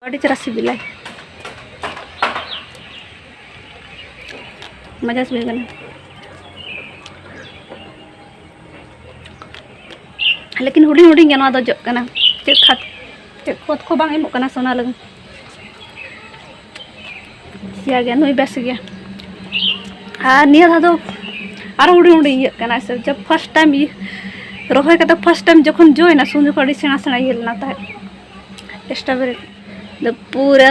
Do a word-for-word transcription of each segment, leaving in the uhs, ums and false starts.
ᱟᱹᱰᱤ ᱪᱮᱦᱨᱟ ᱥᱤᱵᱤᱞᱟᱭ᱾ ᱢᱚᱡᱟ ᱥᱤᱵᱤᱞ ᱠᱟᱱᱟ᱾ ᱞᱮᱠᱤᱱ ᱦᱩᱰᱤᱧ ᱦᱩᱰᱤᱧ ᱜᱮ ᱱᱚᱣᱟ ᱫᱚ ᱡᱚᱜ ᱠᱟᱱᱟ᱾ ᱪᱮᱫ ᱠᱷᱟᱫ ᱪᱮᱫ ᱠᱷᱚᱛ ᱠᱚ ᱵᱟᱝ ᱮᱢᱚᱜ ᱠᱟᱱᱟ ᱥᱮ ᱚᱱᱟ ᱞᱟᱹᱜᱤᱫ᱾ ᱥᱮᱭᱟ ᱜᱮᱭᱟ, ᱱᱩᱭ ᱵᱮᱥ ᱜᱮᱭᱟ᱾ ᱟᱨ ᱱᱤᱭᱟᱹ ᱫᱷᱟᱣ ᱫᱚ ᱟᱨᱚ ᱦᱩᱰᱤᱧ ᱦᱩᱰᱤᱧ ᱤᱭᱟᱹᱜ ᱠᱟᱱᱟ᱾ ᱥᱮ ᱡᱚᱵ ᱯᱷᱟᱥᱴ ᱴᱟᱭᱤᱢ ᱨᱚᱦᱚᱭ ᱠᱟᱛᱮ ᱯᱷᱟᱥᱴ ᱴᱟᱭᱤᱢ ᱡᱚᱠᱷᱚᱱ ᱡᱚᱭᱮᱱᱟ, ᱥᱩᱱ ᱡᱚᱠᱷᱚᱱ ᱟᱹᱰᱤ ᱥᱮᱬᱟ ᱥᱮᱬᱟ ᱤᱭᱟᱹ ᱞᱮᱱᱟ ᱛᱟᱦᱮᱸᱫ᱾ ᱥᱴᱨᱚᱵᱮᱨᱤ ᱫᱚ ᱯᱩᱨᱟᱹ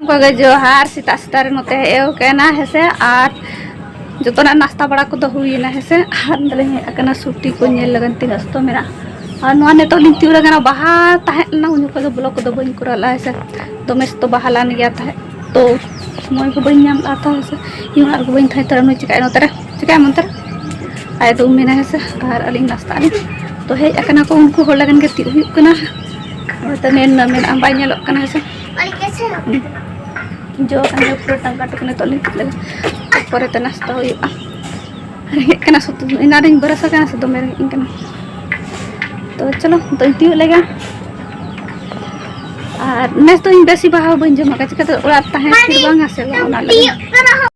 ᱚᱱᱠᱟ ᱜᱮ ᱡᱚᱦᱟᱨ, ᱥᱮᱛᱟᱜ ᱥᱮᱛᱟᱜ ᱨᱮ ᱱᱚᱛᱮ ᱦᱮᱡ ᱦᱩᱭ ᱠᱟᱱᱟ, ᱦᱮᱸ ᱥᱮ᱾ ᱟᱨ ᱡᱚᱛᱚᱱᱟᱜ ᱱᱟᱥᱛᱟ ᱵᱟᱲᱟ ᱠᱚᱫᱚ ᱦᱩᱭᱮᱱᱟ, ᱦᱮᱸ ᱥᱮ᱾ ᱟᱨ ᱱᱚᱰᱮ ᱞᱤᱧ ᱦᱮᱡ ᱟᱠᱟᱱᱟ ᱥᱩᱴᱤ ᱠᱚ ᱧᱮᱞ ᱞᱟᱹᱜᱤᱫ, ᱛᱤᱱᱟᱹᱜ ᱥᱚᱠᱛᱚ ᱢᱮᱱᱟᱜᱼᱟ᱾ ᱟᱨ ᱱᱚᱣᱟ ᱱᱤᱛᱚᱜ ᱞᱤᱧ ᱛᱤᱭᱳᱜ ᱟᱠᱟᱱᱟ, ᱵᱟᱦᱟ ᱛᱟᱦᱮᱸ ᱞᱮᱱᱟ, ᱩᱱ ᱡᱚᱠᱷᱚᱱ ᱫᱚ ᱵᱞᱚᱜ ᱠᱚᱫᱚ ᱵᱟᱹᱧ ᱠᱚᱨᱟᱣ ᱞᱮᱫᱼᱟ, ᱦᱮᱸ ᱥᱮ᱾ ᱫᱚᱢᱮ ᱥᱚᱠᱛᱚ ᱵᱟᱦᱟ ᱞᱮᱱ ᱜᱮᱭᱟ ᱛᱟᱦᱮᱸᱫ, ᱛᱚ ᱥᱚᱢᱚᱭ ᱠᱚ ᱵᱟᱹᱧ ᱧᱟᱢ ᱞᱮᱫᱼᱟ ᱛᱚ, ᱦᱮᱸ ᱥᱮ᱾ ᱤᱧ ᱚᱲᱟᱜ ᱨᱮᱜᱮ ᱵᱟᱹᱧ ᱛᱟᱦᱮᱸ ᱩᱛᱟᱹᱨᱟ, ᱱᱩᱭ ᱪᱤᱠᱟᱹᱭᱟ ᱚᱱᱛᱮ ᱨᱮ, ᱟᱡ ᱫᱚ ᱢᱮᱱᱟ, ᱦᱮᱸ ᱥᱮ᱾ ᱟᱨ ᱟᱹᱞᱤᱧ ᱱᱟᱥᱛᱟᱜ ᱟᱹᱞᱤᱧ᱾ ᱛᱚ ᱦᱮᱡ ᱟᱠᱟᱱᱟ ᱠᱚ ᱩᱱᱠᱩ ᱦᱚᱲ ᱞᱟᱹᱜᱤᱫ ᱜᱮ ᱛᱤᱭᱳᱜ ᱦᱩᱭᱩᱜ ᱠᱟᱱᱟ᱾ ᱦᱳᱭᱛᱳ ᱢᱮᱱ ᱢᱮᱱᱟᱜᱼᱟ, ᱵᱟᱭ ᱧᱮᱞᱚᱜ ᱠᱟᱱᱟ, ᱦᱮᱸ ᱥᱮ᱾ ᱡᱚ ᱠᱟᱱ ᱜᱮᱭᱟ ᱯᱩᱨᱟᱹ ᱴᱟᱸᱜᱟ ᱴᱩᱠᱩ, ᱱᱤᱛᱚᱜ ᱞᱤᱧ ᱛᱩᱫ ᱞᱮᱜᱮ, ᱯᱚᱨᱮᱛᱮ ᱱᱟᱥᱛᱟ ᱦᱩᱭᱩᱜᱼᱟ᱾ ᱨᱮᱸᱜᱮᱡ ᱠᱟᱱᱟ ᱥᱩᱫᱷᱩ, ᱮᱱᱟᱱ ᱨᱤᱧ ᱵᱨᱟᱥ ᱟᱠᱟᱱᱟ ᱥᱮ, ᱫᱚᱢᱮ ᱨᱮᱸᱜᱮᱡ ᱤᱧ ᱠᱟᱱᱟ᱾ ᱛᱚ ᱪᱚᱞᱚ, ᱱᱤᱛᱚᱜ ᱤᱧ ᱛᱤᱭᱳᱜ ᱞᱮᱜᱮ᱾ ᱟᱨ ᱱᱮᱥ ᱫᱚ ᱤᱧ ᱵᱮᱥᱤ ᱵᱟᱦᱟ ᱦᱚᱸ ᱵᱟᱹᱧ ᱡᱚᱢ ᱟᱠᱟᱫᱟ, ᱪᱤᱠᱟᱹᱛᱮ ᱚᱲᱟᱜ ᱨᱮ ᱛᱟᱦᱮᱸ ᱛᱷᱤᱨ ᱵᱟᱝ ᱟ ᱥᱮ, ᱚᱱᱟ ᱞᱟᱹᱜᱤᱫ᱾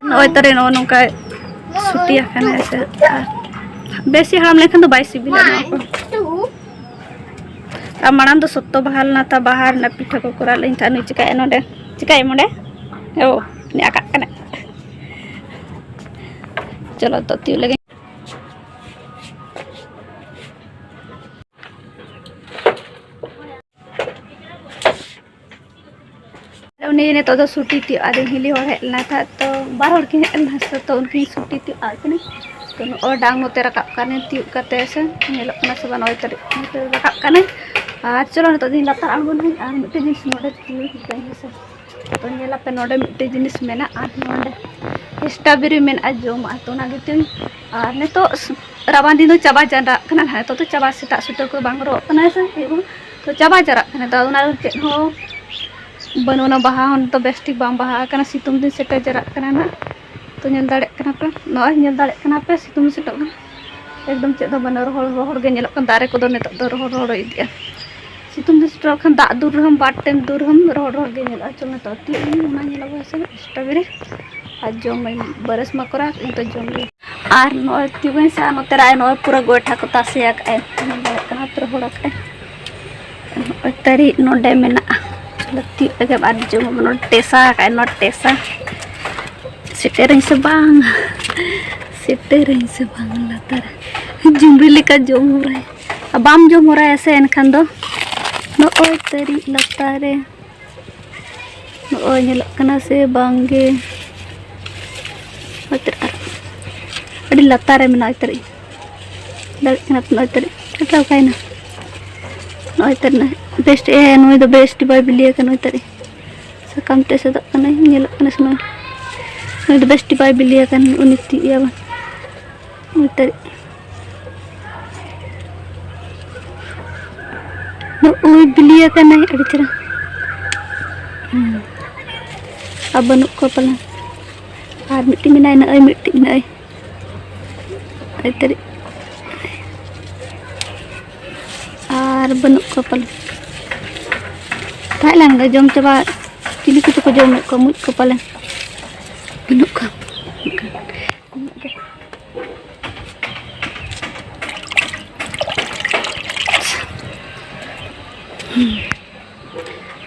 ᱱᱚᱜᱼᱚᱭ ᱛᱟᱨᱮ ᱱᱚᱜᱼᱚ ᱱᱚᱝᱠᱟ ᱥᱩᱴᱤ ᱟᱠᱟᱱᱟ ᱥᱮ᱾ ᱟᱨ ᱵᱮᱥᱤ ᱦᱟᱲᱟᱢ ᱞᱮᱱᱠᱷᱟᱱ ᱫᱚ ᱵᱟᱭ ᱥᱤᱵᱤᱞᱟ ᱱᱚᱣᱟ ᱠᱚ᱾ ᱟᱨ ᱢᱟᱲᱟᱝ ᱫᱚ ᱥᱚᱠᱛᱚ ᱵᱟᱦᱟ ᱞᱮᱱᱟ, ᱛᱟ ᱵᱟᱦᱟ ᱨᱮᱱᱟᱜ ᱯᱤᱴᱷᱟᱹ ᱠᱚ ᱠᱚᱨᱟᱣ ᱞᱮᱫ ᱛᱟᱦᱮᱸᱫ᱾ ᱱᱩᱭ ᱪᱤᱠᱟᱹᱭᱮᱫ ᱱᱚᱰᱮ? ᱪᱤᱠᱟᱹᱭᱮᱫ ᱱᱚᱰᱮ? ᱳ, ᱩᱱᱤ ᱟᱠᱟᱜ ᱠᱟᱱᱟᱭ᱾ ᱪᱚᱞᱚ, ᱛᱚ ᱛᱤᱭᱳᱜ ᱞᱮᱜᱮ᱾ ᱩᱱᱤ ᱱᱤᱛᱚᱜ ᱫᱚ ᱥᱩᱴᱤ ᱛᱤᱭᱳᱜ ᱟᱹᱫᱤᱧ, ᱦᱤᱞᱤ ᱦᱚᱲ ᱦᱮᱡ ᱞᱮᱱᱟ ᱛᱟᱦᱮᱸᱫ, ᱛᱚ ᱵᱟᱨ ᱦᱚᱲ ᱠᱤᱱ ᱦᱮᱡ ᱞᱮᱱᱟ ᱥᱮ, ᱛᱚ ᱩᱱᱠᱤᱱ ᱥᱩᱴᱤ ᱛᱤᱭᱳᱜ ᱟᱹᱫ ᱠᱤᱱᱟ᱾ ᱛᱚ ᱱᱚᱜᱼᱚᱭ ᱰᱟᱝ ᱱᱚᱛᱮ ᱨᱟᱠᱟᱵ ᱠᱟᱱᱟᱭ ᱛᱤᱭᱳᱜ ᱠᱟᱛᱮ ᱥᱮ, ᱧᱮᱞᱚᱜ ᱠᱟᱱᱟ ᱥᱮ ᱵᱟᱝ? ᱱᱚᱜᱼᱚᱭ ᱛᱟᱹᱨᱤᱡ ᱱᱚᱛᱮ ᱨᱟᱠᱟᱵ ᱠᱟᱱᱟᱭ᱾ ᱟᱨ ᱪᱚᱞᱚ ᱱᱤᱛᱚᱜ ᱫᱚᱧ ᱞᱟᱛᱟᱨ ᱟᱬᱜᱚᱱᱟᱹᱧ ᱟᱨ ᱢᱤᱫᱴᱮᱱ ᱡᱤᱱᱤᱥ ᱱᱚᱰᱮ ᱛᱤᱭᱳᱜ ᱦᱩᱭᱩᱜ ᱛᱟᱹᱧᱟ ᱥᱮ᱾ ᱛᱚ ᱧᱮᱞᱟᱯᱮ ᱱᱚᱰᱮ ᱢᱤᱫᱴᱮᱱ ᱡᱤᱱᱤᱥ ᱢᱮᱱᱟᱜᱼᱟ, ᱱᱚᱰᱮ ᱥᱴᱨᱚᱵᱮᱨᱤ ᱢᱮᱱᱟᱜᱼᱟ ᱡᱚᱢᱟᱜ, ᱛᱚ ᱚᱱᱟ ᱜᱮᱛᱚᱧ᱾ ᱟᱨ ᱱᱤᱛᱚᱜ ᱨᱟᱵᱟᱝ ᱫᱤᱱ ᱫᱚ ᱪᱟᱵᱟ ᱡᱟᱣᱨᱟᱜ ᱠᱟᱱᱟ ᱱᱟᱦᱟᱜ, ᱱᱤᱛᱚᱜ ᱫᱚ ᱪᱟᱵᱟ, ᱥᱮᱛᱟᱜ ᱥᱩᱴᱟᱹ ᱠᱚ ᱵᱟᱝ ᱦᱚᱨᱚᱜ ᱠᱟᱱᱟ ᱥᱮ, ᱛᱚ ᱪᱟᱵᱟ ᱡᱟᱣᱨᱟᱜ ᱠᱟᱱᱟ᱾ ᱛᱚ ᱚᱱᱟ ᱪᱮᱫ ᱦᱚᱸ ᱵᱟᱹᱱᱩᱜ, ᱚᱱᱟ ᱵᱟᱦᱟ ᱦᱚᱸ ᱱᱤᱛᱚᱜ ᱵᱮᱥ ᱴᱷᱤᱠ ᱵᱟᱝ ᱵᱟᱦᱟ ᱟᱠᱟᱱᱟ, ᱥᱤᱛᱩᱝ ᱫᱤᱱ ᱥᱮᱴᱮᱨ ᱡᱟᱣᱨᱟᱜ ᱠᱟᱱᱟ ᱱᱟᱦᱟᱜ᱾ ᱛᱚ ᱧᱮᱞ ᱫᱟᱲᱮᱭᱟᱜ ᱠᱟᱱᱟ᱾ ᱱᱚᱜᱼᱚᱭ ᱧᱮᱞ ᱫᱟᱲᱮᱭᱟᱜ ᱠᱟᱱᱟ ᱯᱮ, ᱥᱤᱛᱩᱝ ᱥᱮᱴᱮᱨᱚᱜ ᱠᱟᱱᱟ᱾ ᱮᱠᱫᱚᱢ ᱪᱮᱫ ᱦᱚᱸ ᱵᱟᱹᱱᱩᱜᱼᱟ, ᱨᱚᱦᱚᱲ ᱨᱚᱦᱚᱲ ᱜᱮ ᱧᱮᱞᱚᱜ ᱠᱟᱱᱟ᱾ ᱫᱟᱨᱮ ᱠᱚᱫᱚ ᱱᱤᱛᱚᱜ ᱫᱚ ᱨᱚᱦᱚᱲ ᱨᱚᱦᱚᱲ ᱤᱫᱤᱜᱼᱟ᱾ ᱥᱤᱛᱩᱝ ᱫᱤᱱ ᱥᱮᱴᱮᱨᱚᱜ ᱠᱷᱟᱱ ᱫᱟᱜ ᱫᱩᱞ ᱨᱮᱦᱚᱸ, ᱵᱟᱨ ᱴᱟᱭᱤᱢ ᱫᱩᱞ ᱨᱮᱦᱚᱸ ᱨᱚᱦᱚᱲ ᱨᱚᱦᱚᱲ ᱜᱮ ᱧᱮᱞᱚᱜᱼᱟ᱾ ᱪᱚᱞ ᱱᱤᱛᱚᱜ ᱛᱤᱭᱳᱜ ᱟᱹᱧ, ᱚᱱᱟ ᱧᱮᱞᱚᱜᱼᱟ ᱥᱮ ᱥᱴᱨᱚᱵᱮᱨᱤ ᱟᱨ ᱡᱚᱢ ᱟᱹᱧ᱾ ᱵᱟᱨᱟᱥ ᱢᱟ ᱠᱚᱨᱟᱣ ᱱᱤᱛᱚᱜ ᱡᱚᱢ ᱞᱟᱹᱜᱤᱫ᱾ ᱟᱨ ᱱᱚᱜᱼᱚᱭ ᱛᱤᱭᱳᱜᱟᱹᱧ ᱥᱮ ᱱᱚᱛᱮ ᱨᱮ ᱱᱚᱜᱼᱚᱭ ᱯᱩᱨᱟᱹ ᱜᱚᱭᱴᱷᱟ ᱠᱚ ᱛᱟᱥᱮ ᱟᱠᱟᱫᱼᱟᱭ, ᱧᱮᱞ ᱫᱟᱲᱮᱭᱟᱜ ᱠᱟᱱᱟ ᱯᱩᱨᱟᱹ ᱨᱚᱦᱚᱲ ᱟᱠᱟᱫᱼᱟᱭ᱾ ᱱᱚᱜᱼᱚᱭ ᱛᱟᱹᱨᱤ ᱱᱚᱰᱮ ᱢᱮᱱᱟᱜᱼᱟ᱾ ᱪᱚᱞᱚ ᱛᱤᱭᱳᱜ ᱞᱮᱜᱮ ᱟᱨ ᱡᱚᱢ ᱟᱵᱚᱱ᱾ ᱱᱚᱰᱮ ᱴᱮᱥᱟ ᱟᱠᱟᱫᱼᱟᱭ, ᱱᱚᱰᱮ ᱴᱮᱥᱟ᱾ ᱥᱮᱴᱮᱨᱟᱹᱧ ᱥᱮ ᱵᱟᱝ? ᱥᱮᱴᱮᱨᱟᱹᱧ ᱥᱮ ᱵᱟᱝ ᱞᱟᱛᱟᱨ ᱨᱮ? ᱡᱩᱢᱵᱤ ᱞᱮᱠᱟ ᱡᱚᱢ ᱦᱚᱨᱟᱭ᱾ ᱟᱨ ᱵᱟᱢ ᱡᱚᱢ ᱦᱚᱨᱟᱭᱟ ᱥᱮ ᱮᱱᱠᱷᱟᱱ ᱫᱚ ᱱᱚᱜᱼᱚᱭ ᱛᱟᱹᱨᱤ ᱞᱟᱛᱟᱨ ᱨᱮ᱾ ᱱᱚᱜᱼᱚᱭ ᱧᱮᱞᱚᱜ ᱠᱟᱱᱟ ᱥᱮ ᱵᱟᱝ ᱜᱮ? ᱱᱚᱜᱼᱚᱭ ᱛᱟᱹᱨᱤ ᱟᱨ ᱟᱹᱰᱤ ᱞᱟᱛᱟᱨ ᱨᱮ ᱢᱮᱱᱟᱜᱼᱟ᱾ ᱱᱚᱜᱼᱚᱭ ᱛᱟᱹᱨᱤ ᱫᱟᱲᱮᱭᱟᱜ ᱠᱟᱱᱟ ᱯᱮ? ᱱᱚᱜᱼᱚᱭ ᱛᱟᱹᱨᱤ ᱴᱟᱴᱟ ᱚᱠᱟᱭᱮᱱᱟ? ᱱᱚᱜᱼᱚᱭ ᱛᱟᱹᱨᱤ ᱱᱚᱜᱼᱚᱭ ᱵᱮᱥᱴ, ᱮ, ᱱᱩᱭ ᱫᱚ ᱵᱮᱥᱴ ᱵᱟᱭ ᱵᱤᱞᱤ ᱟᱠᱟᱱᱟ᱾ ᱱᱚᱜᱼᱚᱭ ᱛᱟᱹᱨᱤ ᱥᱟᱠᱟᱢ ᱛᱮ ᱮᱥᱮᱫᱚᱜ ᱠᱟᱱᱟᱭ, ᱧᱮᱞᱚᱜ ᱠᱟᱱᱟ ᱥᱮ ᱱᱚᱜᱼᱚᱭ? ᱱᱩᱭ ᱫᱚ ᱵᱮᱥᱴ ᱵᱟᱭ ᱵᱤᱞᱤ ᱟᱠᱟᱱ, ᱩᱱᱤ ᱛᱤᱭᱳᱜ ᱮᱭᱟ ᱵᱚᱱ᱾ ᱱᱚᱜᱼᱚᱭ ᱛᱟᱹᱨᱤ ᱱᱚᱜᱼᱚᱭ ᱵᱤᱞᱤ ᱟᱠᱟᱱᱟᱭ ᱟᱹᱰᱤ ᱪᱮᱦᱨᱟ᱾ ᱦᱩᱸ᱾ ᱟᱨ ᱵᱟᱹᱱᱩᱜ ᱠᱚᱣᱟ ᱯᱟᱞᱮ᱾ ᱟᱨ ᱢᱤᱫᱴᱤᱡ ᱢᱮᱱᱟᱭᱟ, ᱱᱚᱜᱼᱚᱭ ᱢᱤᱫᱴᱤᱡ ᱢᱮᱱᱟᱭᱟ᱾ ᱱᱚᱜᱼᱚᱭ ᱛᱟᱹᱨᱤ᱾ ᱟᱨ ᱵᱟᱹᱱᱩᱜ ᱠᱚᱣᱟ ᱯᱟᱞᱮ᱾ ᱛᱟᱦᱮᱸ ᱞᱮᱱ ᱜᱮ ᱡᱚᱢ ᱪᱟᱵᱟ᱾ ᱪᱤᱞᱤ ᱠᱚᱪᱚ ᱠᱚ ᱡᱚᱢᱮᱫ ᱠᱚᱣᱟ, ᱢᱩᱡ ᱠᱚ ᱯᱟᱞᱮ᱾ ᱵᱟᱹᱱᱩᱜ ᱠᱚᱣᱟ᱾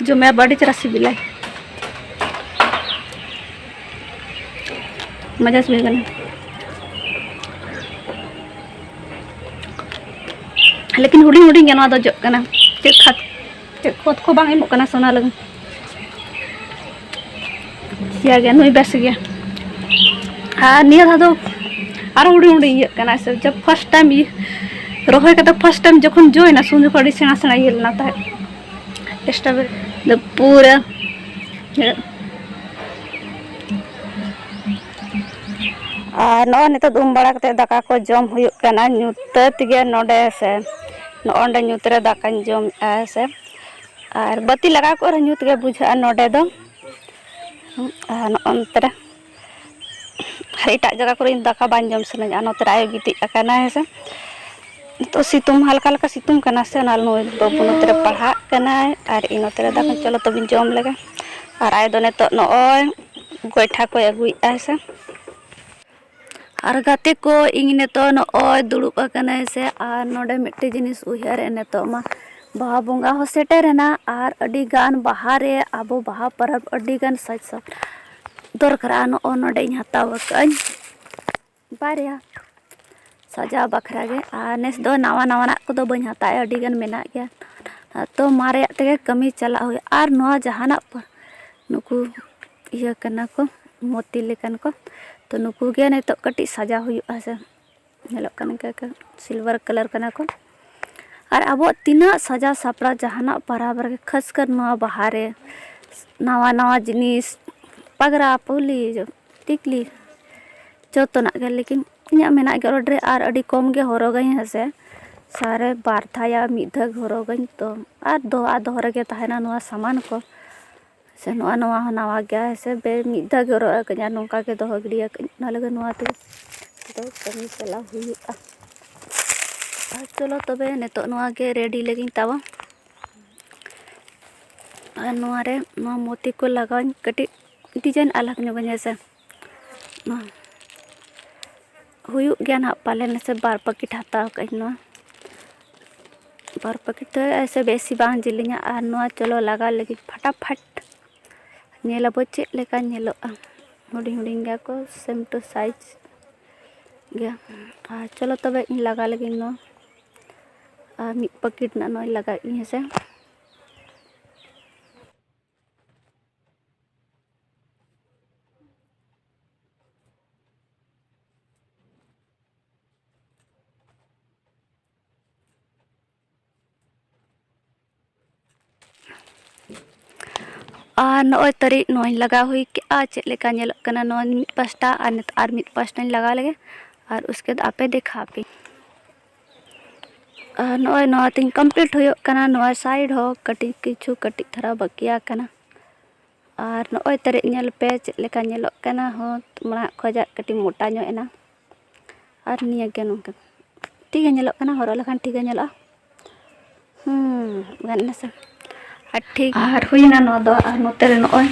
ᱡᱚᱢᱮ ᱟᱹᱰᱤ ᱪᱮᱦᱨᱟ ᱥᱤᱵᱤᱞᱟᱭ᱾ ᱡᱚᱢᱮ ᱟᱹᱰᱤ ᱪᱮᱦᱨᱟ ᱥᱤᱵᱤᱞᱟᱭ᱾ ᱢᱚᱡᱟ ᱥᱤᱵᱤᱞ ᱠᱟᱱᱟ᱾ ᱞᱮᱠᱤᱱ ᱦᱩᱰᱤᱧ ᱦᱩᱰᱤᱧ ᱜᱮ ᱱᱚᱣᱟ ᱫᱚ ᱡᱚᱜ ᱠᱟᱱᱟ᱾ ᱪᱮᱫ ᱠᱷᱟᱫ, ᱪᱮᱫ ᱠᱷᱚᱛ ᱠᱚ ᱵᱟᱝ ᱮᱢᱚᱜ ᱠᱟᱱᱟ ᱥᱮ ᱚᱱᱟ ᱞᱟᱹᱜᱤᱫ᱾ ᱥᱮᱭᱟ ᱜᱮᱭᱟ, ᱱᱩᱭ ᱵᱮᱥ ᱜᱮᱭᱟ᱾ ᱟᱨ ᱱᱤᱭᱟᱹ ᱫᱷᱟᱣ ᱫᱚ ᱟᱨᱚ ᱦᱩᱰᱤᱧ ᱦᱩᱰᱤᱧ ᱤᱭᱟᱹᱜ ᱠᱟᱱᱟ᱾ ᱥᱮ ᱡᱚᱵ first time ᱤᱭᱟᱹ ᱨᱚᱦᱚᱭ ᱠᱟᱛᱮ first time ᱡᱚᱠᱷᱚᱱ ᱡᱚᱭᱮᱱᱟ, ᱥᱩᱱ ᱡᱚᱠᱷᱚᱱ ᱟᱹᱰᱤ ᱥᱮᱬᱟ ᱥᱮᱬᱟ ᱤᱭᱟᱹ ᱞᱮᱱᱟ ᱛᱟᱦᱮᱸᱫ᱾ ᱥᱴᱨᱚᱵᱮᱨᱤ ᱫᱚ ᱯᱩᱨᱟᱹ᱾ ᱟᱨ ᱱᱚᱜᱼᱚᱭ ᱱᱤᱛᱚᱜ ᱩᱢ ᱵᱟᱲᱟ ᱠᱟᱛᱮ ᱫᱟᱠᱟ ᱠᱚ ᱡᱚᱢ ᱦᱩᱭᱩᱜ ᱠᱟᱱᱟ ᱧᱩᱛᱟᱹᱛ ᱜᱮ ᱱᱚᱰᱮ ᱥᱮ᱾ ᱱᱚᱜᱼᱚ ᱱᱚᱰᱮ ᱧᱩᱛ ᱨᱮ ᱫᱟᱠᱟᱧ ᱡᱚᱢᱮᱫᱼᱟ ᱥᱮ᱾ ᱟᱨ ᱵᱟᱹᱛᱤ ᱞᱟᱜᱟᱣ ᱠᱚᱜ ᱨᱮᱦᱚᱸ ᱧᱩᱛ ᱜᱮ ᱵᱩᱡᱷᱟᱹᱜᱼᱟ ᱱᱚᱰᱮ ᱫᱚ᱾ ᱟᱨ ᱱᱚᱜᱼᱚ ᱱᱚᱛᱮ ᱨᱮ ᱟᱨ ᱮᱴᱟᱜ ᱡᱟᱭᱜᱟ ᱠᱚᱨᱮ ᱤᱧ ᱫᱟᱠᱟ ᱵᱟᱝ ᱡᱚᱢ ᱥᱟᱱᱟᱧᱟ᱾ ᱟᱨ ᱱᱚᱛᱮ ᱨᱮ ᱟᱭᱳ ᱜᱤᱛᱤᱡ ᱟᱠᱟᱱᱟᱭ ᱦᱮᱸ ᱥᱮ᱾ ᱱᱤᱛᱚᱜ ᱥᱤᱛᱩᱝ, ᱦᱟᱞᱠᱟ ᱦᱟᱞᱠᱟ ᱥᱤᱛᱩᱝ ᱠᱟᱱᱟ ᱥᱮ, ᱚᱱᱟ ᱱᱩᱭ ᱵᱟᱹᱵᱩ ᱱᱚᱛᱮ ᱨᱮ ᱯᱟᱲᱦᱟᱜ ᱠᱟᱱᱟᱭ ᱟᱨ ᱤᱧ ᱱᱚᱛᱮ ᱨᱮ ᱫᱟᱠᱟ᱾ ᱪᱚᱞᱚ ᱛᱚᱵᱮᱧ ᱡᱚᱢ ᱞᱮᱜᱮ᱾ ᱟᱨ ᱟᱭᱳ ᱫᱚ ᱱᱤᱛᱚᱜ ᱱᱚᱜᱼᱚᱭ ᱜᱚᱭᱴᱷᱟ ᱠᱚᱭ ᱟᱹᱜᱩᱭᱮᱫᱼᱟ ᱦᱮᱸ ᱥᱮ᱾ ᱟᱨ ᱜᱟᱛᱮ ᱠᱚ, ᱤᱧ ᱱᱤᱛᱚᱜ ᱱᱚᱜᱼᱚᱭ ᱫᱩᱲᱩᱵ ᱟᱠᱟᱱᱟᱹᱧ ᱥᱮ, ᱟᱨ ᱱᱚᱰᱮ ᱢᱤᱫᱴᱮᱡ ᱡᱤᱱᱤᱥ ᱩᱭᱦᱟᱹᱨ ᱮᱱ, ᱱᱤᱛᱚᱜ ᱢᱟ ᱵᱟᱦᱟ ᱵᱚᱸᱜᱟ ᱦᱚᱸ ᱥᱮᱴᱮᱨᱮᱱᱟ, ᱟᱨ ᱟᱹᱰᱤ ᱜᱟᱱ ᱵᱟᱦᱟ ᱨᱮ ᱟᱵᱚ ᱵᱟᱦᱟ ᱯᱚᱨᱚᱵᱽ ᱟᱹᱰᱤ ᱜᱟᱱ ᱥᱟᱡᱽ ᱥᱟᱯᱲᱟᱣ ᱫᱚᱨᱠᱟᱨᱟ᱾ ᱱᱚᱜᱼᱚ ᱱᱚᱰᱮᱧ ᱦᱟᱛᱟᱣ ᱟᱠᱟᱫᱟᱹᱧ ᱵᱟᱨᱭᱟ ᱥᱟᱡᱟᱣ ᱵᱟᱠᱷᱨᱟ ᱜᱮ᱾ ᱟᱨ ᱱᱮᱥ ᱫᱚ ᱱᱟᱣᱟ ᱱᱟᱣᱟᱱᱟᱜ ᱠᱚᱫᱚ ᱵᱟᱹᱧ ᱦᱟᱛᱟᱣᱟ, ᱟᱹᱰᱤ ᱜᱟᱱ ᱢᱮᱱᱟᱜ ᱜᱮᱭᱟ, ᱛᱚ ᱢᱟᱨᱮᱭᱟᱜ ᱛᱮᱜᱮ ᱠᱟᱹᱢᱤ ᱪᱟᱞᱟᱜ ᱦᱩᱭᱩᱜᱼᱟ᱾ ᱟᱨ ᱱᱚᱣᱟ ᱡᱟᱦᱟᱱᱟᱜ ᱯᱚᱨ-, ᱱᱩᱠᱩ ᱤᱭᱟᱹ ᱠᱟᱱᱟ ᱠᱚ, ᱢᱚᱛᱤ ᱞᱮᱠᱟᱱ ᱠᱚ, ᱛᱚ ᱱᱩᱠᱩ ᱜᱮ ᱱᱤᱛᱚᱜ ᱠᱟᱹᱴᱤᱡ ᱥᱟᱡᱟᱣ ᱦᱩᱭᱩᱜᱼᱟ ᱥᱮ᱾ ᱧᱮᱞᱚᱜ ᱠᱟᱱ ᱜᱮᱭᱟ ᱠᱚ, silver colour ᱠᱟᱱᱟ ᱠᱚ᱾ ᱟᱨ ᱟᱵᱚᱣᱟᱜ ᱛᱤᱱᱟᱹᱜ ᱥᱟᱡᱟᱣ ᱥᱟᱯᱲᱟᱣ ᱡᱟᱦᱟᱱᱟᱜ ᱯᱚᱨᱚᱵᱽ ᱨᱮᱜᱮ, ᱠᱷᱟᱥ ᱠᱟᱨ ᱱᱚᱣᱟ ᱵᱟᱦᱟ ᱨᱮ, ᱱᱟᱣᱟ ᱱᱟᱣᱟ ᱡᱤᱱᱤᱥ, ᱯᱟᱜᱽᱨᱟ, ᱯᱩᱞᱤ, ᱴᱤᱠᱞᱤ, ᱡᱚᱛᱚᱱᱟᱜ ᱜᱮ, ᱞᱮᱠᱤᱱ ᱤᱧᱟᱹᱜ ᱢᱮᱱᱟᱜ ᱜᱮᱭᱟ already, ᱟᱨ ᱟᱹᱰᱤ ᱠᱚᱢ ᱜᱮ ᱦᱚᱨᱚᱜᱟᱹᱧ ᱦᱮᱸ ᱥᱮ᱾ ᱥᱟᱞ ᱨᱮ ᱵᱟᱨ ᱫᱷᱟᱣ ᱭᱟ ᱢᱤᱫ ᱫᱷᱟᱣ ᱦᱚᱨᱚᱜᱟᱹᱧ, ᱛᱚ ᱟᱨ ᱫᱚᱦᱚ ᱟᱨ ᱫᱚᱦᱚ ᱨᱮᱜᱮ ᱛᱟᱦᱮᱱᱟ ᱱᱚᱣᱟ ᱥᱟᱢᱟᱱ ᱠᱚ᱾ ᱥᱮ ᱱᱚᱜᱼᱚ ᱱᱚᱣᱟ ᱦᱚᱸ ᱱᱟᱣᱟ ᱜᱮᱭᱟ, ᱥᱮ ᱵᱮ-, ᱢᱤᱫ ᱫᱷᱟᱣ ᱜᱮ ᱦᱚᱨᱚᱜ ᱟᱠᱟᱫᱟᱹᱧ ᱟᱨ ᱱᱚᱝᱠᱟ ᱜᱮ ᱫᱚᱦᱚ ᱜᱤᱰᱤ ᱟᱠᱟᱫᱟᱹᱧ᱾ ᱚᱱᱟ ᱞᱟᱹᱜᱤᱫ ᱱᱚᱣᱟ ᱛᱮ ᱫᱚ ᱠᱟᱹᱢᱤ ᱪᱟᱞᱟᱣ ᱦᱩᱭᱩᱜᱼᱟ᱾ ᱟᱨ ᱪᱚᱞᱚ ᱛᱚᱵᱮ, ᱱᱤᱛᱚᱜ ᱱᱚᱣᱟ ᱜᱮ ready ᱞᱟᱹᱜᱤᱧ ᱛᱟᱵᱚ᱾ ᱟᱨ ᱱᱚᱣᱟ ᱨᱮ ᱱᱚᱣᱟ ᱢᱚᱛᱤ ᱠᱚ ᱞᱟᱜᱟᱣᱟᱹᱧ, ᱠᱟᱹᱴᱤᱡ design ᱟᱞᱟᱜᱽ ᱧᱚᱜ ᱟᱹᱧ ᱦᱮᱸ ᱥᱮ᱾ ᱱᱚᱣᱟ ᱦᱩᱭᱩᱜ ᱜᱮᱭᱟ ᱱᱟᱦᱟᱜ ᱯᱟᱞᱮᱱ, ᱥᱮ ᱵᱟᱨ packet ᱦᱟᱛᱟᱣ ᱠᱟᱜ ᱟᱹᱧ ᱱᱚᱣᱟ᱾ ᱵᱟᱨ packet ᱫᱚ ᱮᱭᱥᱮ ᱵᱮᱥᱤ ᱵᱟᱝ ᱡᱤᱞᱤᱧᱟ᱾ ᱟᱨ ᱱᱚᱣᱟ ᱪᱚᱞᱚ ᱞᱟᱜᱟᱣ ᱞᱟᱹᱜᱤᱫ ᱯᱷᱟᱴᱟᱯᱷᱟᱴ ᱧᱮᱞ ᱟᱵᱚ ᱪᱮᱫ ᱞᱮᱠᱟ ᱧᱮᱞᱚᱜᱼᱟ᱾ ᱦᱩᱰᱤᱧ ᱦᱩᱰᱤᱧ ᱜᱮᱭᱟ ᱠᱚ, same to size ᱜᱮᱭᱟ᱾ ᱟᱨ ᱪᱚᱞᱚ ᱛᱚᱵᱮ, ᱤᱧ ᱞᱟᱜᱟᱣ ᱞᱟᱹᱜᱤᱫ ᱱᱚᱣᱟ᱾ ᱟᱨ ᱢᱤᱫ packet ᱨᱮᱱᱟᱜ ᱱᱚᱣᱟᱧ ᱞᱟᱜᱟᱣᱮᱫ ᱜᱤᱧ ᱦᱮᱸ ᱥᱮ᱾ ᱟᱨ ᱱᱚᱜᱼᱚᱭ ᱛᱟᱹᱨᱤᱡ ᱱᱚᱣᱟᱧ ᱞᱟᱜᱟᱣ ᱦᱩᱭ ᱠᱮᱜᱼᱟ, ᱪᱮᱫ ᱞᱮᱠᱟ ᱧᱮᱞᱚᱜ ᱠᱟᱱᱟ ᱱᱚᱣᱟ ᱢᱤᱫ ᱯᱟᱥᱴᱟ, ᱟᱨ ᱱᱤᱛ-, ᱟᱨ ᱢᱤᱫ ᱯᱟᱥᱴᱟᱧ ᱞᱟᱜᱟᱣ ᱞᱮᱜᱮ, ᱟᱨ ᱩᱥᱠᱮ ᱵᱟᱫ ᱟᱯᱮ ᱫᱮᱠᱷᱟᱣ ᱯᱮ᱾ ᱟᱨ ᱱᱚᱜᱼᱚᱭ ᱱᱚᱣᱟ ᱛᱤᱧ complete ᱦᱩᱭᱩᱜ ᱠᱟᱱᱟ, ᱱᱚᱣᱟ side ᱦᱚᱸ ᱠᱟᱹᱴᱤᱡ ᱠᱤᱪᱷᱩ ᱠᱟᱹᱴᱤᱡ ᱫᱷᱟᱨᱟ ᱵᱟᱹᱠᱤᱭᱟ ᱠᱟᱱᱟ᱾ ᱟᱨ ᱱᱚᱜᱼᱚᱭ ᱛᱟᱹᱨᱤᱡ ᱧᱮᱞ ᱯᱮ ᱪᱮᱫ ᱞᱮᱠᱟ ᱧᱮᱞᱚᱜ ᱠᱟᱱᱟ᱾ ᱦᱚᱸ, ᱢᱟᱲᱟᱝ ᱠᱷᱚᱡᱟᱜ ᱠᱟᱹᱴᱤᱡ ᱢᱚᱴᱟ ᱧᱚᱜ ᱮᱱᱟ᱾ ᱟᱨ ᱱᱤᱭᱟᱹ ᱜᱮ ᱱᱚᱝᱠᱟ ᱴᱷᱤᱠ ᱜᱮ ᱧᱮᱞᱚᱜ ᱠᱟᱱᱟ, ᱦᱚᱨᱚᱜ ᱞᱮᱠᱷᱟᱱ ᱴᱷᱤᱠ ᱜᱮ ᱧᱮᱞᱚᱜᱼᱟ᱾ ᱦᱩᱸ, ᱜᱟᱱ ᱮᱱᱟ ᱥᱮ? ᱟᱨ ᱴᱷᱤᱠ ᱟᱨ ᱦᱩᱭᱱᱟ ᱱᱚᱣᱟ ᱫᱚ᱾ ᱟᱨ ᱱᱚᱛᱮ ᱨᱮ ᱱᱚᱜᱼᱚᱭ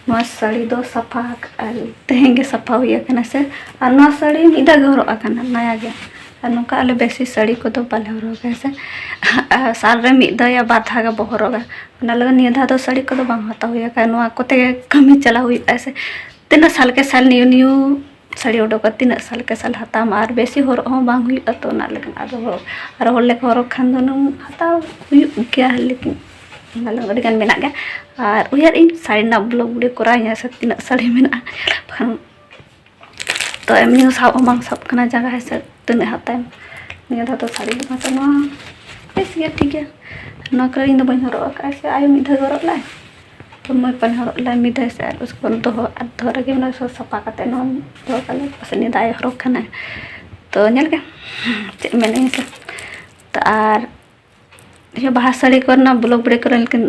ᱱᱚᱣᱟ ᱥᱟᱹᱲᱤ ᱫᱚ ᱥᱟᱯᱷᱟ ᱟᱠᱟᱫᱼᱟ, ᱛᱮᱦᱮᱧ ᱜᱮ ᱥᱟᱯᱷᱟ ᱦᱩᱭ ᱟᱠᱟᱱᱟ ᱥᱮ᱾ ᱟᱨ ᱱᱚᱣᱟ ᱥᱟᱹᱲᱤ ᱢᱤᱫ ᱫᱷᱟᱣ ᱜᱮ ᱦᱚᱨᱚᱜ ᱟᱠᱟᱱᱟ, ᱱᱟᱭᱟ ᱜᱮ᱾ ᱟᱨ ᱱᱚᱝᱠᱟ ᱟᱞᱮ ᱵᱮᱥᱤ ᱥᱟᱹᱲᱤ ᱠᱚᱫᱚ ᱵᱟᱞᱮ ᱦᱚᱨᱚᱜᱟ ᱦᱮᱸ ᱥᱮ᱾ ᱟᱨ ᱥᱟᱞ ᱨᱮ ᱢᱤᱫ ᱫᱷᱟᱣ ᱭᱟ ᱵᱟᱨ ᱫᱷᱟᱣ ᱜᱮᱵᱚ ᱦᱚᱨᱚᱜᱟ᱾ ᱚᱱᱟ ᱞᱟᱹᱜᱤᱫ ᱱᱤᱭᱟᱹ ᱫᱷᱟᱣ ᱫᱚ ᱥᱟᱹᱲᱤ ᱠᱚᱫᱚ ᱵᱟᱝ ᱦᱟᱛᱟᱣ ᱦᱩᱭ ᱟᱠᱟᱱᱟ᱾ ᱱᱚᱣᱟ ᱠᱚᱛᱮ ᱜᱮ ᱠᱟᱹᱢᱤ ᱪᱟᱞᱟᱣ ᱦᱩᱭᱩᱜᱼᱟ ᱥᱮ᱾ ᱛᱤᱱᱟᱹᱜ ᱥᱟᱞ ᱠᱮ ᱥᱟᱞ ᱱᱤᱭᱩ ᱱᱤᱭᱩ ᱥᱟᱹᱲᱤ ᱩᱰᱩᱠᱚᱜᱼᱟ, ᱛᱤᱱᱟᱹᱜ ᱥᱟᱞ ᱠᱮ ᱥᱟᱞ ᱦᱟᱛᱟᱣ ᱢᱟ, ᱟᱨ ᱵᱮᱥᱤ ᱦᱚᱨᱚᱜ ᱦᱚᱸ ᱵᱟᱝ ᱦᱩᱭᱩᱜᱼᱟ᱾ ᱛᱚ ᱚᱱᱟ ᱞᱟᱹᱜᱤᱫ ᱟᱫᱚ ᱦᱚᱨᱚᱜ, ᱟᱨ ᱦᱚᱲ ᱞᱮᱠᱟ ᱦᱚᱨᱚᱜ ᱠᱷᱟᱱ ᱫᱚ ᱦᱩᱱᱟᱹᱝ ᱦᱟᱛᱟᱣ ᱦᱩᱭᱩᱜ ᱜᱮᱭᱟ, ᱞᱮᱠᱤᱱ ᱚᱱᱟ ᱞᱟᱹᱜᱤᱫ ᱟᱹᱰᱤ ᱜᱟᱱ ᱢᱮᱱᱟᱜ ᱜᱮᱭᱟ᱾ ᱟᱨ ᱩᱭᱦᱟᱹᱨ ᱤᱧ ᱥᱟᱹᱲᱤ ᱨᱮᱱᱟᱜ ᱵᱞᱚᱜ ᱵᱷᱤᱰᱤᱭᱳ ᱠᱚᱨᱟᱣ ᱤᱧ ᱥᱮ ᱛᱤᱱᱟᱹᱜ ᱥᱟᱹᱲᱤ ᱢᱮᱱᱟᱜᱼᱟ, ᱵᱟᱠᱷᱟᱱ ᱛᱚ ᱮᱢᱱᱤ ᱦᱚᱸ ᱥᱟᱵ ᱦᱚᱸ ᱵᱟᱝ ᱥᱟᱵ ᱠᱟᱱᱟ ᱡᱟᱸᱜᱟ ᱦᱮᱸ ᱥᱮ, ᱛᱤᱱᱟᱹᱜ ᱦᱟᱛᱟᱣ ᱮᱢ᱾ ᱱᱤᱭᱟᱹ ᱫᱷᱟᱣ ᱫᱚ ᱥᱟᱹᱲᱤ ᱫᱚ ᱵᱟᱝ ᱦᱟᱛᱟᱣ, ᱱᱚᱣᱟ ᱵᱮᱥ ᱜᱮᱭᱟ, ᱴᱷᱤᱠ ᱜᱮᱭᱟ᱾ ᱱᱚᱣᱟ ᱠᱚᱨᱮ ᱤᱧ ᱫᱚ ᱵᱟᱹᱧ ᱦᱚᱨᱚᱜ ᱟᱠᱟᱫᱼᱟ ᱥᱮ, ᱟᱭᱳ ᱢᱤᱫ ᱫᱷᱟᱣ ᱦᱚᱨᱚᱜ ᱞᱮᱫᱟᱭ᱾ ᱛᱚ ᱢᱚᱡᱽ ᱯᱟᱞᱮ ᱦᱚᱨᱚᱜ ᱞᱮᱫᱟᱭ ᱢᱤᱫ ᱫᱷᱟᱣ ᱥᱮ, ᱟᱨ ᱩᱥᱠᱮ ᱵᱟᱫ ᱫᱚᱦᱚ, ᱟᱨ ᱫᱚᱦᱚ ᱨᱮᱜᱮ ᱢᱮᱱᱟᱜᱼᱟ, ᱥᱟᱯᱷᱟ ᱠᱟᱛᱮ ᱱᱚᱣᱟ ᱫᱚᱦᱚ ᱠᱟᱜ ᱞᱮ, ᱯᱟᱥᱮᱡ ᱱᱤᱭᱟᱹ ᱫᱷᱟᱣ ᱟᱭᱳ ᱦᱚᱨᱚᱜ ᱠᱷᱟᱱᱮ᱾ ᱛᱚ ᱧᱮᱞ ᱜᱮ ᱪᱮᱫ ᱢᱮᱱᱟᱹᱧ ᱥᱮ᱾ ᱛᱚ ᱟᱨ ᱤᱭᱟᱹ ᱵᱟᱦᱟ ᱥᱟᱹᱲᱤ ᱠᱚᱨᱮᱱᱟᱜ ᱵᱞᱚᱜ ᱵᱷᱤᱰᱤᱭᱳ ᱠᱚᱨᱮ ᱞᱮᱠᱤᱱ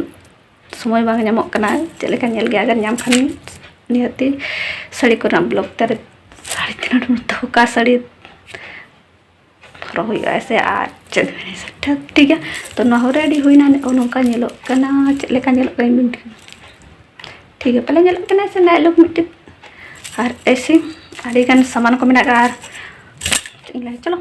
ᱥᱚᱢᱚᱭ ᱵᱟᱝ ᱧᱟᱢᱚᱜ ᱠᱟᱱᱟ᱾ ᱪᱮᱫ ᱞᱮᱠᱟ ᱧᱮᱞ ᱜᱮ, ᱟᱜᱟᱨ ᱧᱟᱢ ᱠᱷᱟᱱ ᱱᱤᱦᱟᱹᱛᱤ ᱥᱟᱹᱲᱤ ᱠᱚᱨᱮᱱᱟᱜ ᱵᱞᱚᱜ ᱛᱮ ᱥᱟᱹᱲᱤ ᱛᱤᱱᱟᱹᱜ ᱫᱚᱦᱚ ᱠᱟᱜᱼᱟ ᱥᱟᱹᱲᱤ ᱦᱚᱨᱚᱜ ᱦᱩᱭᱩᱜᱼᱟ ᱥᱮ᱾ ᱟᱨ ᱪᱮᱫ ᱢᱮᱱᱟᱹᱧ ᱥᱮ, ᱴᱷᱤᱠ ᱴᱷᱤᱠ ᱜᱮᱭᱟ᱾ ᱛᱚ ᱱᱚᱣᱟ ᱦᱚᱸ ᱨᱮᱰᱤ ᱦᱩᱭᱱᱟ, ᱱᱚᱜᱼᱚ ᱱᱚᱝᱠᱟ ᱧᱮᱞᱚᱜ ᱠᱟᱱᱟ᱾ ᱪᱮᱫ ᱞᱮᱠᱟ ᱧᱮᱞᱚᱜ ᱠᱟᱱᱟ ᱤᱧ ᱵᱤᱱ ᱴᱷᱤᱠ ᱴᱷᱤᱠ ᱜᱮᱭᱟ, ᱯᱟᱞᱮ ᱧᱮᱞᱚᱜ ᱠᱟᱱᱟ ᱥᱮ ᱱᱟᱭ ᱞᱩᱠ ᱢᱤᱫᱴᱤᱡ᱾ ᱟᱨ ᱮᱥᱮ ᱟᱹᱰᱤᱜᱟᱱ ᱥᱟᱢᱟᱱ ᱠᱚ ᱢᱮᱱᱟᱜᱼᱟ᱾ ᱟᱨ ᱪᱮᱫ ᱤᱧ ᱞᱟᱹᱭᱟ, ᱪᱚᱞᱚ